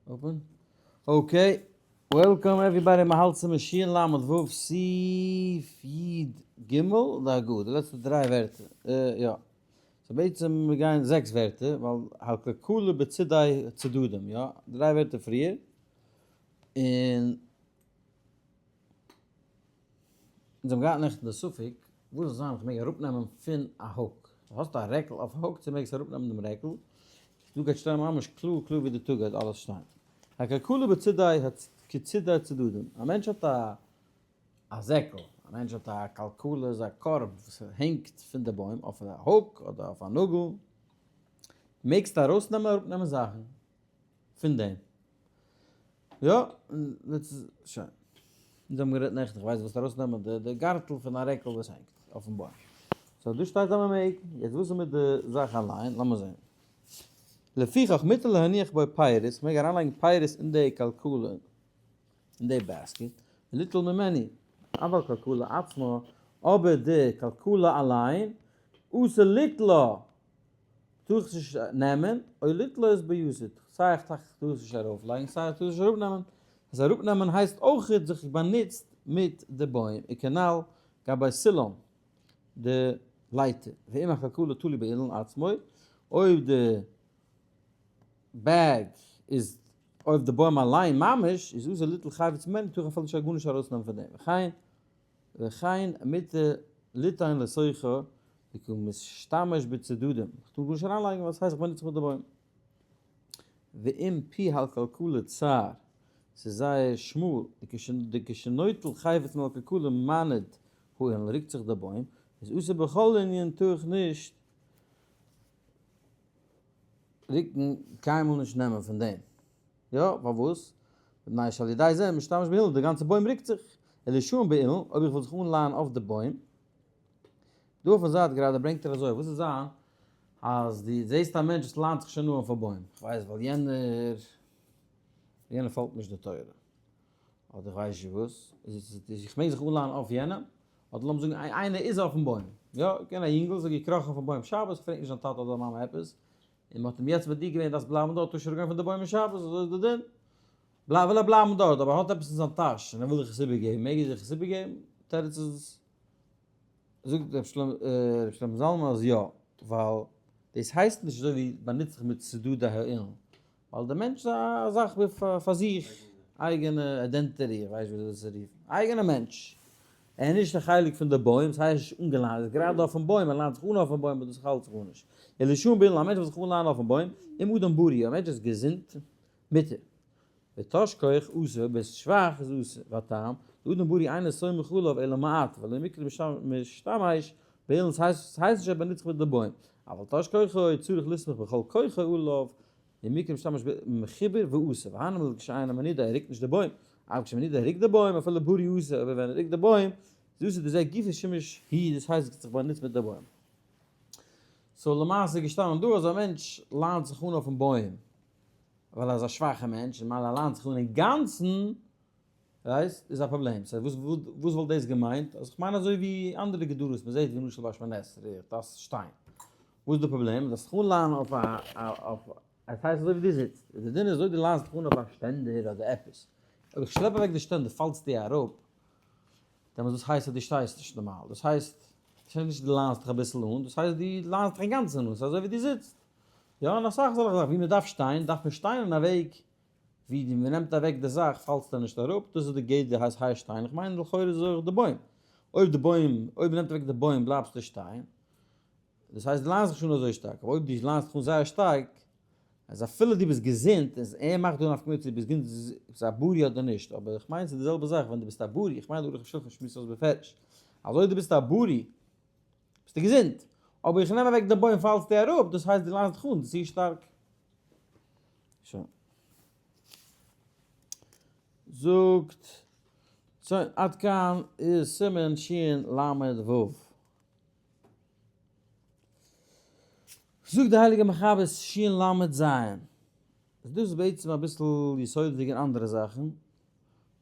Open? Okay, welcome everybody, מ'האלט צום שין למד ו' סעיף י ג, די הגהה, די לעצטע דריי ווערטער, יא. so בעצם מיר גייען זעקס ווערטער, ווייל הכלכלה בצידי צדדים, יא, דריי ווערטער פריער, און אונז האבן געהאט נעכטן די ספק, וואס זאל זיין איך מעג אראפנעמען פון א hook? האסט א רעקל אויף א hook צו מעגסט אראפנעמען דעם רעקל? דא גייט שטיין ממש קלאר קלאר ווי די טאג גייט אלעס שטיין. הכלכלה בצידי כצידי צדדים, א מענטש האט א א זעקל, א מענטש האט א כלכלה איז א קארב וואס הענגט פון די בוים אויף א hook אדער אויף א נאגל, מעגסטו ארויסנעמען אראפנעמען זאכן פון דעם. יא, שוין. אונז האבן גערעדט נעכטן, איך ווייס וואס ארויסנעמען די די גארטל פון א רעקל וואס הענגט אויפן בוים. so דא שטייט אז מען מעג, יעצט וואס איז מיט די זאך אליין, לאמיר זען. לפיכך מותר להניח בו פירות, איך מעג אריינלייגן פירות אין די כלכלה, אין די basket, וליטול ממנו, אבל כלכלה עצמה, אבער די כלכלה אליין, אסור ליטלה, טאר איך עס נישט נעמען, או ליטלה את ביתד, סיי איך טאר עס נישט ארויפלייגן סיי איך טאר עס נישט אראפנעמען, אז אראפנעמען הייסט אויכעט זיך באנוצט מיט די בוים, וכנל גבי סולם, די לייטער, ואם הכלכלה תלוי באילן עצמו, אויב די bag איז אויף די בוים אליין ממש, איז אסור ליטול חפץ ממנו, טאר איך אפילו נישט גארנישט ארויסנעמען פון דעם, וכן וכן מותר ליתן לתוכה דקא משתמש בצדדים, איך טאר גארנישט אריינלייגן ווייל ס'הייסט איך באנוץ זיך מיט די בוים. ואם פי הכלכלה צר, ס'איז זייער שמאל, דכשנוטל חפץ מהכלכלה מניד האילן רוקט זיך די בוים, איז אסור בכל ענין טאר איך נישט רוקן קיינמאל נישט נעמען פון דעם. יא, פארוואס? מפני שעל ידי זה משתמש באילן, די גאנצע בוים רוקט זיך. ולישען באילן, אויב איך וויל זיך אנלייען אויף די בוים. דא אויפן זייט גראדע ברענגט ער אזוי, וואס איז זיין אז דו זעסט א מענטש וואס ליינט זיך שוין אן אויף א בוים, כ'ווייס ווייל יענער, יענער פאלגט נישט די תורה, אדער כ'ווייס נישט וואס, איז איך מעג זיך אנלייען אויף יענעם? אדער לאמיר זאגן איינער איז אויפן בוים, יא, געווען א יונגל, איז ער געקראכן אויפן בוים שבת, פרעגט נישט זיין טאטע אדער מאמע עפעס, און מ'האט אים יעצט מודיע געווען דארפסט בלייבן דארט, טארסט נישט אראפגיין פון די בוים אין שבת, אזוי איז די דין. בלייב וויל ער בלייבן דארט, אבער ער האט עפעס אין זיין טאש און ער וויל דיך עס איבערגעבן, מעג ער דיך עס איבערגעבן? תירוץ איז, זאגט ר' שלמה זלמן אז יא, ווייל דאס הייסט נישט אזוי ווי באנוצט זיך מיט צדדי האילן, ווייל דער מענטש איז א זאך פאר זיך, אייגענע identity, איך ווייס נישט ווי אזוי דאס צו רופן, אייגענע מענטש, ער איז נישט א חלק פון די בוים, ס'הייסט נישט אנגעליינט, ער איז גראדע אויפן בוים, ער ליינט זיך אן אויפן בוים, אבער דאס האלט זיך גארנישט. ולישען באילן, א מענטש וואס זיך אנליינען אויפן בוים, אם אדם בריא, א מענטש איז געזונט, מותר. ותש כח אסור, אויב ביסט שוואך איז אסור, והטעם, דאדם בריא אינו סומך עליו אלא מעט, ולא מקרי משתמש באילן, ס'הייסט נישט ער באנוצט זיך מיט די בוים, אבל תש כוחו צריך לסמוך בכל כוחו עליו, ומקרי משתמש במחובר ואסור, והיינו כשאינו מנידו ער רוקט נישט די בוים, אף כשמנידו ער רוקט די בוים אפילו בריא אסור, אבער ווען ער רוקט די בוים איז אסור דזה גופא שימוש הוא דאס הייסט זיך באנוצט מיט די בוים. so למעשה איז געשטאנען דא אז א מענטש ליינט זיך אן אויפן בוים ווייל ער איז א שוואכע מענטש און ממילא ער ליינט זיך אן אינגאנצן ווייסט איז א פראבלעם, so וואס וואס וואלט דאס געמיינט? אז כ'מיין אזוי ווי אנדערע גדרות מען זעט ווי למשל ביי שמונה עשרה דאס שטיין, וואס איז די פראבלעם? דארפסט זיך אנליינען אויף א אויף עס הייסט אזוי ווי דו זיצט, די דין איז אזוי דו ליינסט דיך אן אויף א שטענדער אדער עפעס, אויב איך שלעפ אוועק די שטענדער פאלסטו אראפ, דעמאלטס דאס הייסט אז דו שטייסט נישט נארמאל, דאס הייסט דאס הייסט נישט דו ליינסט דיך אביסל אן, דאס הייסט דו ליינסט דיך אינגאנצן אן, ס'איז אזוי ווי דו זיצט, יא און אסאך אזעלכע זאכן ווי מען דארף שטיין דארף מען שטיין אין א וועג ווי די מ'נעמט אוועק די זאך פאלסטו נישט אראפ, דאס איז די גדר הייסט הייסט שטיין, איך מיין לכאורה איז אויך די בוים, אויב די בוים, אויב מ'נעמט אוועק די בוים בלייבסטו שטיין, דאס הייסט די ליינסט זיך שוין אזוי שטארק, אבער אויב די ליינסט זיך אן זייער שטארק, אז אפילו די ביסט געזונט, איז ער מאכט דא נפקא מינה צו די ביסט געזונט ביסט א בריא אדער נישט, אבער איך מיין ס'איז די זעלבע זאך ווען די ביסט א בריא, איך מיין די ערוך השולחן שמועסט אויס בפירוש, אז אויב די ביסט א בריא, ביסטו געזונט, אבער איך נעם אוועק די בוים פאלסטו אראפ, דאס הייסט די ליינסט דיך אן צו שטארק. שוין. זאגט, שוין, עד כאן איז סימן שין למד ו'. זאגט די הייליגע מחבר שין למד ז'. דאס איז בעצם אביסל יסודות'דיג אין אנדערע זאכן.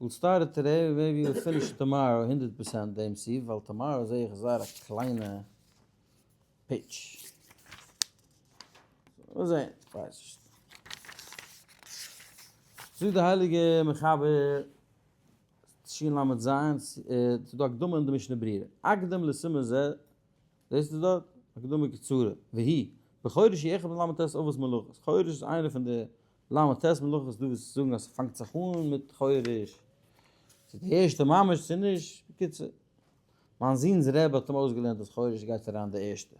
We'll start it today, maybe we'll finish tomorrow 100% דעם סעיף, ווייל tomorrow זעה איך זייער א קליינע page. מיר זעהן, כ'ווייס נישט. זאגט די הייליגע מחבר שין למד ז, ס'איז דא הקדמה אין די משנה ברורה, אקדים לסימן זה, זעסטו דארט? הקדמה קצרה, והיא, בחורש היא אחד מל"ט אבות מלאכות, חורש איז איינע פון די ל"ט מלאכות, דא וואס זאגן אז ס'פאנגט זיך אן מיט חורש, ס'איז די ערשטע ממש צו נישט, בקיצור, מיין זון'ס רבי האט אים אויסגעלערנט אז חורש גייט אריין די ערשטע.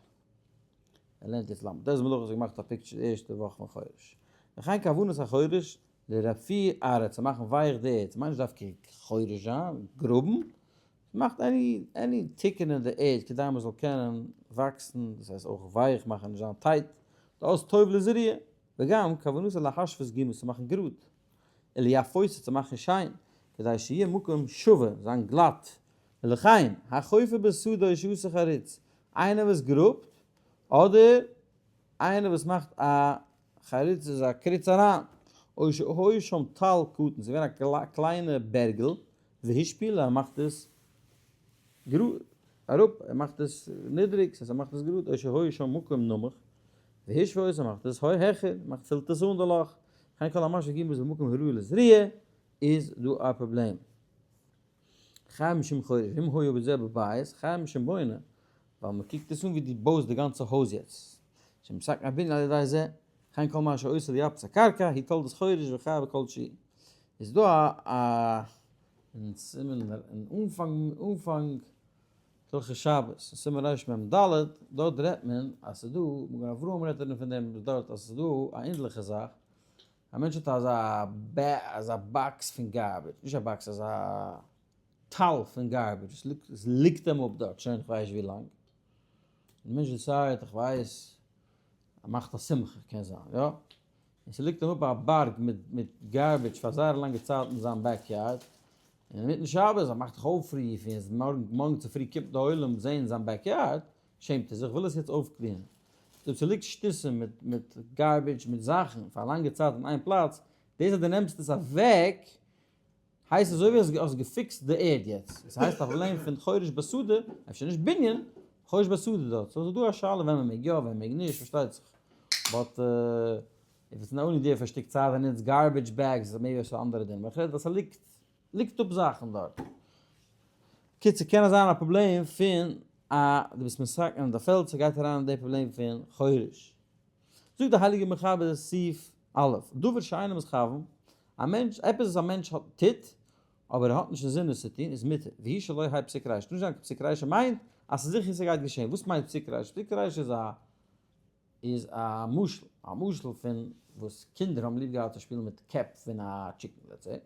ער לערנט יעצט ל"ט מלאכות האט געמאכט א picture די ערשטע וואך פון חורש. וכן כוונת החורש לרפי ארץ צו מאכן ווייך די ערד, ס'מיינט נישט דווקא חורש זיין, גראבן, ס'מאכט any any תיקון אין די ערד כדי מ'זאל קענען וואקסן, דאס הייסט אויך ווייך מאכן נישט זיין tight, דאס טוב לזריעה, וגם כוונתו להשוות גומות צו מאכן גראד, וליפותה צו מאכן שיין, כדי שיהיה מקום שווה, זיין גלאט, ולכן, החופר בשדה שעשה חריץ, איינער וואס גראבט, אדער איינער וואס מאכט א חריץ איז א קריץ אריין, או שהיה שם תל קטן, ס'איז געווען א קליינע בערגל, והשפילו, ער מאכט עס גראד, אראפ, ער מאכט עס נידריג, ס'הייסט ער מאכט עס גראד, או שהיה שם מקום נמוך, והשווה אותו, ער מאכט עס העכער, מאכט פילט עס אן די לאך, וכן כל המשווה גומות במקום הראוי לזריעה, איז דא א פראבלעם. חייב משום חורש, ואם היה בזה בבית, חייב משום בונה, ווייל מען קוקט עס אן ווי דו בויסט די גאנצע הויז יעצט. שמסכן הבנין על ידי זה, וכן כל מה שעושה ליפות הקרקע, היא תולדת חורש וחייב בכל שהוא. איז דא א א אין סימן אין אנפאנג אנפאנג הלכות שבת, אין סימן רמ ד, דארט רעדט מען אז ס'איז דא, מגן אברהם רעדט ער פון דעם דארט אז ס'איז דא א ענדליכע זאך, א מענטש האט אזא אזא box פון garbage, נישט א box, אזא טל פון garbage וואס ליגט, עס ליגט אים אפ דארט שוין איך ווייס ווי לאנג, די מענטש decide איך ווייס, ער מאכט א שמחה קען זיין יא, און ס'ליגט אים אפ א בארג מיט מיט garbage פאר זייער א לאנגע צייט אין זיין backyard, און אינמיטן שבת ער מאכט זיך אויפרוף און מארגן מארגן צופרי קומט די עולם זעהן זיין backyard, שעמט ער זיך, וויל עס יעצט אויפ clean ען. אויב ס'ליגט שטותים מיט מיט garbage מיט זאכן פאר א לאנגע צייט אין איין פלאץ, דאס אז דו נעמסט עס אוועק, הייסט אזוי ווי האסט געפיקסט די ערד יעצט. עס הייסט א פראבלעם פון חורש בשדה, אפשר נישט בנין, חורש בשדה דארט. so ס'איז דא א שאלה ווען מ'מעג יא ווען מ'מעג נישט, פארשטייט זיך. but if it's only there פאר א שטיק צייט און נוצט garbage bags איז maybe אביסל אנדערע דין. אבער איך רעד וואס ס'ליגט ליגט אפ זאכן דארט. קיצור קען עס זיין א פראבלעם פון א דו ביסט מסכן אין די פעלד ס'גייט אריין אין די פראבלעם פון חורש. זאגט די הייליגע מחבר סעיף א', דבר שאינו מתכוון, א מענטש, עפעס וואס א מענטש האט טוט אבער ער האט נישט אינזין עס צו טון איז מותר, והוא שלא יהא פסיק רישא, נישט זיין פסיק רישא מיינט אז ס'איז זיכער ס'גייט געשען, וואס מיינט פסיק רישא? פסיק רישא איז א איז א משל, א משל פון וואס קינדער האבן ליב געהאט צו שפילן מיט קעפ פון א chicken let's say,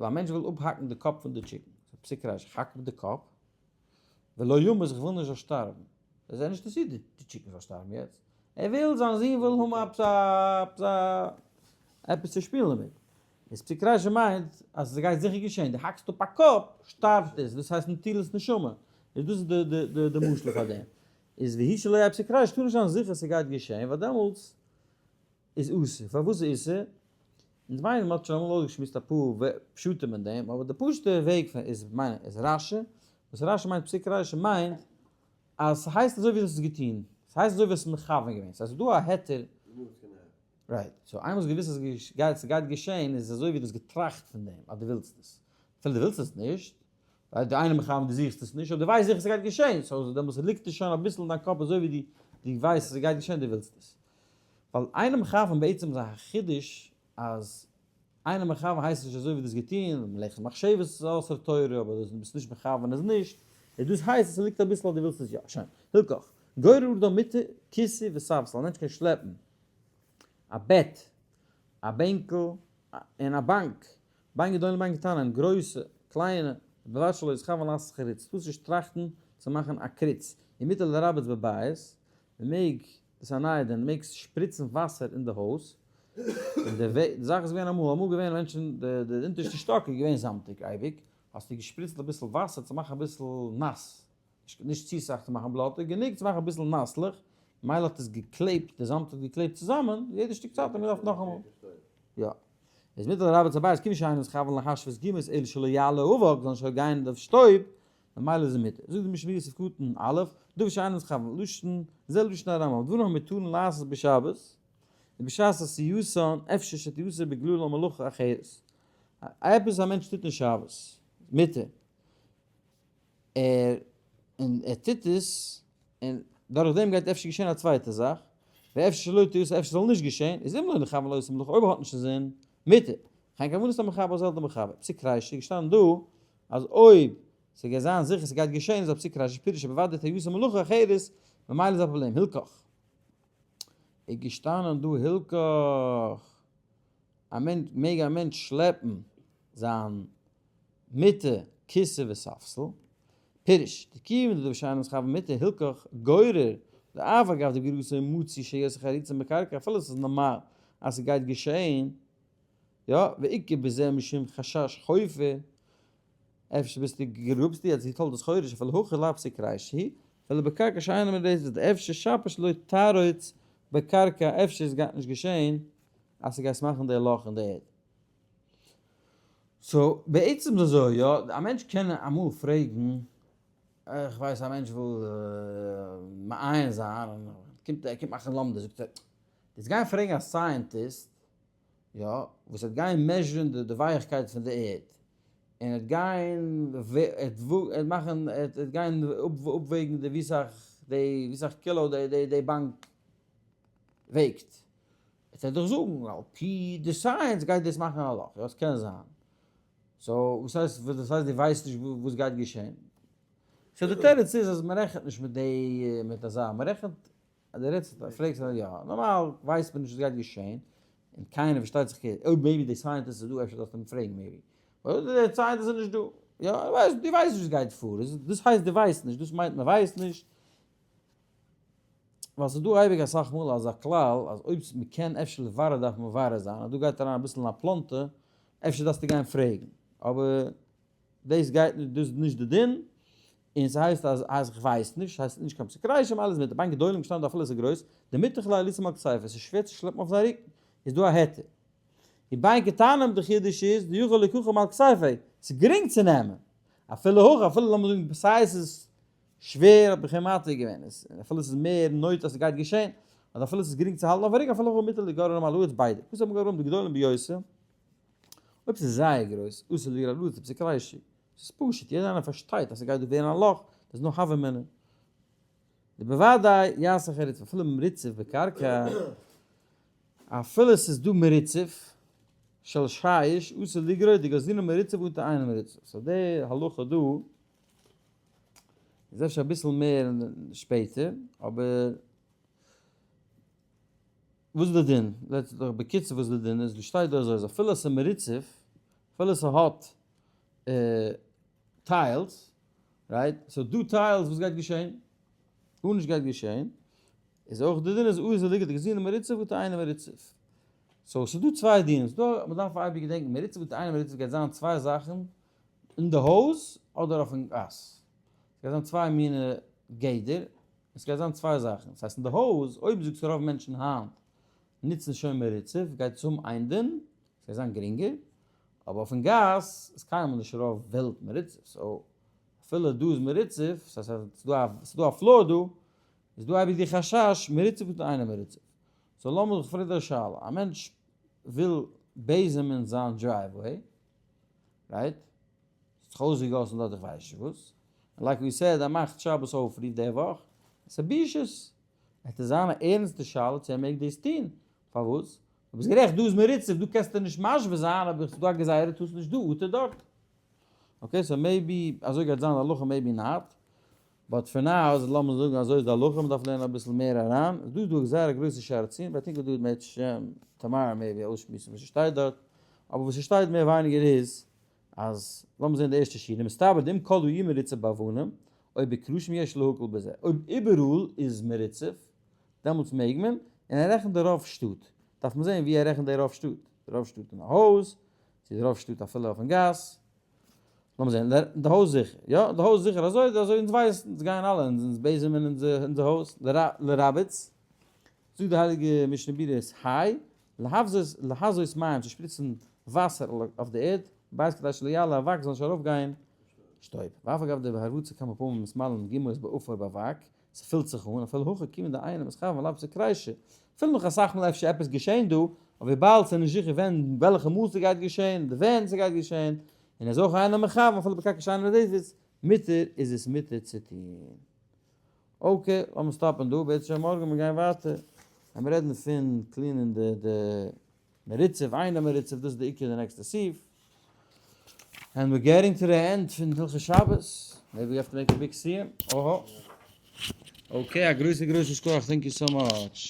א מענטש וויל אפהאקן די קאפ פון די chicken, פסיק רישא, איך האק אפ די קאפ, ולא ימות איך וויל נישט זאל שטארבן, עס איז נישט אינטערעסירט די chicken זאל שטארבן יעצט, ער וויל זיין זון וויל האבן עפעס א עפעס א עפעס צו שפילן דערמיט, איז פסיק רישא מיינט אז עס גייט זיכער געשען, דו האקסט אפ א קאפ שטארבט עס, דאס הייסט נטילת נשמה, איז דאס איז די די די משל פאר דעם. איז והוא שלא יהא פסיק רישא טאר נישט זיין זיכער ס'גייט געשען ווייל דעמאלטס איז אסור, פארוואס איז אסור? אונז מיינען מ'האט שוין אמאל אויסגעשמועסט אפאר פשטים אין דעם, אבער די פשוט'ע וועג פון איז מיינען איז רשי, וואס רשי מיינט פסיק רישא מיינט אז ס'הייסט אזוי ווי דו האסט עס געטון, ס'הייסט אזוי ווי האסט מכוון געווען, ס'הייסט ס'איז דא א היתר, right, so איינמאל האסט געוואוסט אז ס'גייט געשען איז עס אזוי ווי דו האסט געטראכט פון דעם אז דו ווילסט עס, אפילו דו ווילסט עס נישט, ווייל די איינע מכוון דו זוכסט עס נישט אבער דו ווייסט זיכער ס'גייט געשען, so דעמאלטס ליגט עס שוין אביסל אין דיין קאפ אזוי ווי דו דו ווייסט אז ס'גייט געשען דו ווילסט עס. ווייל אינו מכוון בעצם איז א חידוש אז אינו מכוון הייסט נישט אזוי ווי דו האסט געטון, מלאכת מחשבת איז אסור תורה אבער דו ביסט נישט מכוון איז נישט, און דאס הייסט אז ס'ליגט אביסל אז דו ווילסט עס יא. שוין. הילכך. גורר אדם מיטה, כיסא וספסל, א מענטש קען שלעפן א בעט, א בענקל, און א באנק, בין גדולים בין קטנים, גרויסע, קליינע, ובלבד שלא יתכוון לעשות חריץ, טארסט נישט טראכטן צו מאכן א קריץ, ומותר לרבץ בבית, מען מעג, דאס איז א נייע דין, מעגסט שפריצן וואסער אין די הויז, און די וועג, די זאך איז געווען אמאל, אמאל געווען מענטשן, די די אונטערשטע שטאק איז געווען זאמטיג אייביג, האסטו געשפריצט אביסל וואסער צו מאכן אביסל נאס, נישט צו סאך צו מאכן בלאטע, גענוג צו מאכן אביסל נאסלעך, מילא האט עס געקלעבט, די זאמד האט געקלעבט צוזאמען, יעדע שטיק צייט האט מען געדארפט נאכאמאל. יא. איז מותר לרבץ בבית כיוון שאינו מתכוון להשוות גומות אלא שלא יעלה אבק, זאל נישט גיין אויף שטויב, ממילא איז עס מותר. זאגט די משנה יוסף קטן א', דבר שאינו מתכוון, לשון, זה לשון הרמב"ם, דברים המותרין לעשות בשבת. ובשעת עשייתן אפשר שתיעשה בגללן מלאכה אחרת. עפעס א מענטש טוט אין שבת, מותר, ער און ער טוט עס, און דורך דעם גייט אפשר געשען א צווייטע זאך, ואפשר שלא תיעשה אפשר זאל נישט געשען, איז אם לא נכוון לאותה מלאכה אויב ער האט נישט אינזין, מותר. וכן כוונת המחבר זעלדא מחבר. פסיק רישא, געשטאנען דא אז אויב ס'גייט זיין זיכער ס'גייט געשען איז א פסיק רישא פירוש שבוודאי תיעשה מלאכה אחרת, ממילא איז א פראבלעם. הילכך. איז געשטאנען דא הילכך א מענטש מעג א מענטש שלעפן זיין מיטה כסא וספסל, פירוש, דכיון דדבר שאינו מתכוון מותר הילכך גורר דאף אגב דגרירתו מצוי שיעשה חריצה בקרקע אפילו ס'איז נארמאל אז ס'גייט געשעהן, יא, ועיקר בזה משום חשש חופר, אפשר ביסטו גראבסטו יעצט די תולדות חורש אפילו הכי לאו פסיק רישא היא, אפילו בקרקע שאינה מרועצת דאפשר שפיר שלא תערוץ בקרקע אפשר עס גייט נישט געשעהן אז ס'גייסט מאכן די לאך אין די ערד. so בעצם איז אזוי יא, א מענטש קען אמאל פרעגן, איך ווייס א מענטש וויל מעיין זיין, און קומט ער קומט מאכן לומדות, זאגט ער, דאס גיין פרעגן א scientist, יא, וואס וועט גיין measure ן די ווייעכקייט פון די ערד, און ער וועט גיין ער וועט מאכן ער וועט גיין אפוועגן די ווי סאך די ווי סאך קילא די באנק וועגט, וועט ער דיך זאגן על פי די science גייט דאס מאכן א לאך, יא ס'קען זיין, so וואס הייסט וואס הייסט דו ווייסט נישט וואס גייט געשען? so די תירוץ איז אז מ'רעכנט נישט מיט די מיט אזא מ'רעכנט אז דו רעדסט פרעגסט אז יא נארמאל ווייסט מען נישט וואס גייט געשען און קיינער פארשטייט זיך אויב maybe די scientist איז דא אפשר דארפסטו אים פרעגן maybe אבער די scientist איז נישט דא יא דו ווייסט נישט וואס גייט פאר דאס הייסט דו ווייסט נישט דאס מיינט מ'ווייסט נישט ווייל ס'איז דא אייביג אסאך מאל אזא כלל אז אויב מ'קען אפשר לברר דארף מען מברר זיין, אז דא גייט אריין אביסל אין א פלאנטע, אפשר דארפסטו גיין פרעגן, אבער דאס גייט נישט, דאס איז נישט די דין, און ס'הייסט אז אז כ'ווייס נישט, ס'הייסט נישט קיין פסיק רישא, אלעס מיט די בין גדולים געשטאנען דא אפילו עס איז גרויס, דמיטח ליה ליסם על כתפו, עס איז שווער צו שלעפן אויף זיין רוקן, איז דא א היתר. ובין קטנים די חידוש איז דיכול ליקחם על כתפו, ס'איז גרינג צו נעמען, אפילו הכא, אפילו לאמיר זאגן סיי עס איז שווער האט מיך מעתיק געווען עס, און אפילו עס איז מער נויט אז ס'גייט געשען, אז אפילו עס איז גרינג צו האלטן אויף א רוקן אפילו הכא מותר לגוררם על הארץ ביידע כוס האבן גוררים די גדולים ביותר, אויב ס'איז זייער גרויס, אסור לגרור על הארץ פסיק רישא, ס'איז פשוט יעדער איינער פארשטייט אז ס'גייט דא ווערן א לאך, דאס איז נאר הוה אמינא. דבוודאי יעשה חריץ אפילו מריצף בקרקע, אפילו ס'איז דא מריצף של שיש אסור לגרור דגזלינן מריצף אטו אינו מריצף, so די הלכה דא איז אפשר אביסל מער שפעטער, אבער וואס איז די דין? בקיצור וואס איז די דין איז, דא שטייט דא אזוי אז אפילו עס איז מרוצף, אפילו עס האט tiles, right? ס'איז דא tiles וואס גייט געשען? גארנישט גייט געשען, איז אויך די דין איז אסור לגרור דגזלינן מרוצף אטו אינו מרוצף. so ס'איז דא צוויי דינים, ס'דא מ'דארף אייביג געדענקען מרוצף אטו אינו מרוצף גייט זיין צוויי זאכן אין די הויז אדער אויפן גאס? ס'גייט זיין צוויי מיני גדר, און ס'גייט זיין צוויי זאכן, ס'הייסט אין די הויז, אויב זאגסטו רוב מענטשן היינט נוצן שוין מרוצף, גייט עס האבן איין דין, ס'גייט זיין גרינגער, אבער אויפן גאס איז קיינמאל נישט רוב וועלט מרוצף, so אפילו דא איז מרוצף, ס'הייסט אז ס'איז דא א floor דא, איז דא אייביג די חשש מרוצף אדער אינו מרוצף. so לאמיר זיך פרעגן די שאלה, א מענטש וויל בעזעמען זיין driveway, right? ס'האט זיך אויסגעגאסן דארט איך ווייס נישט וואס. און like we said ער מאכט שבת אויפרוף די וואך. עס איז בושות. עס איז זיין א ערנסטע שאלה צו ער מעג דאס טון. פארוואס? דו ביסט גערעכט דא איז מרוצף דא קענסטו נישט משווה זיין אבער ס'איז דא א גזירה טארסט נישט דא אטע דארט. okay so maybe אזוי גייט זיין די הלכה maybe not. but for now איז לאמיר זאגן אזוי איז די הלכה מ'דארף לערנען אביסל מער אריין. איז דא דא זייער א גרויסע שער הציון but I think we'll do it מערצעשעם tomorrow maybe אויסשמועסן וואס ס'שטייט דארט. אבער וואס ס'שטייט מער ווייניגער איז אז לאמיר זען די ערשטע שורה, מסתבר דאם כל העיר מרוצף באבנים, או בקרשים יש להקל בזה, אויב איבעראל איז מרוצף, דעמאלטס מעג מען, און ער רעכנט די רוב שטאט, דארף מען זען ווי ער רעכנט די רוב שטאט, די רוב שטאט אין א הויז, צו די רוב שטאט אפילו אויפן גאס, לאמיר זען, די הויז זיכער, יא, די הויז זיכער, אזוי אזוי אונז ווייסן, אונז גייען אלע, אונז בעזעמען אונזער הויז, לרבץ, זאגט די הייליגע משנה ברורה היי, להזות מים צו שפריצן וואסער אויף די ערד, בית כדי שלא יעלה אבק זאל נישט ארויף גיין שטויב, ואף אגב דבהרבצה כמה פעמים מתמלאין גומות בעפר באבק, ס'פילט זיך אן, אפילו הכי כיוון דאינו מתכוון לאו פסיק רישא, אפילו נאך אסאך מאל אפשר עפעס געשען דא, אבער וויבאלד ס'איז נישט זיכער ווען וועלכע מאל ס'גייט געשען, אדער ווען ס'גייט געשען, און ער איז אויך אינו מכוון אפילו בקרקע שאינה נודדת, מותר איז עס מותר צו טון. okay, לאמיר stop ן דא, בעז ה מארגן מיר גייען ווייטער, ווען מיר רעדן פון clean ען די די מרצף, אינו מרצף, דאס איז די עיקר די נעקסטע סעיף. And we're getting to the end פון הלכות שבת, maybe we have to make a big סיום, אהא. okay, א גרויסע גרויסע שכוח, thank you so much.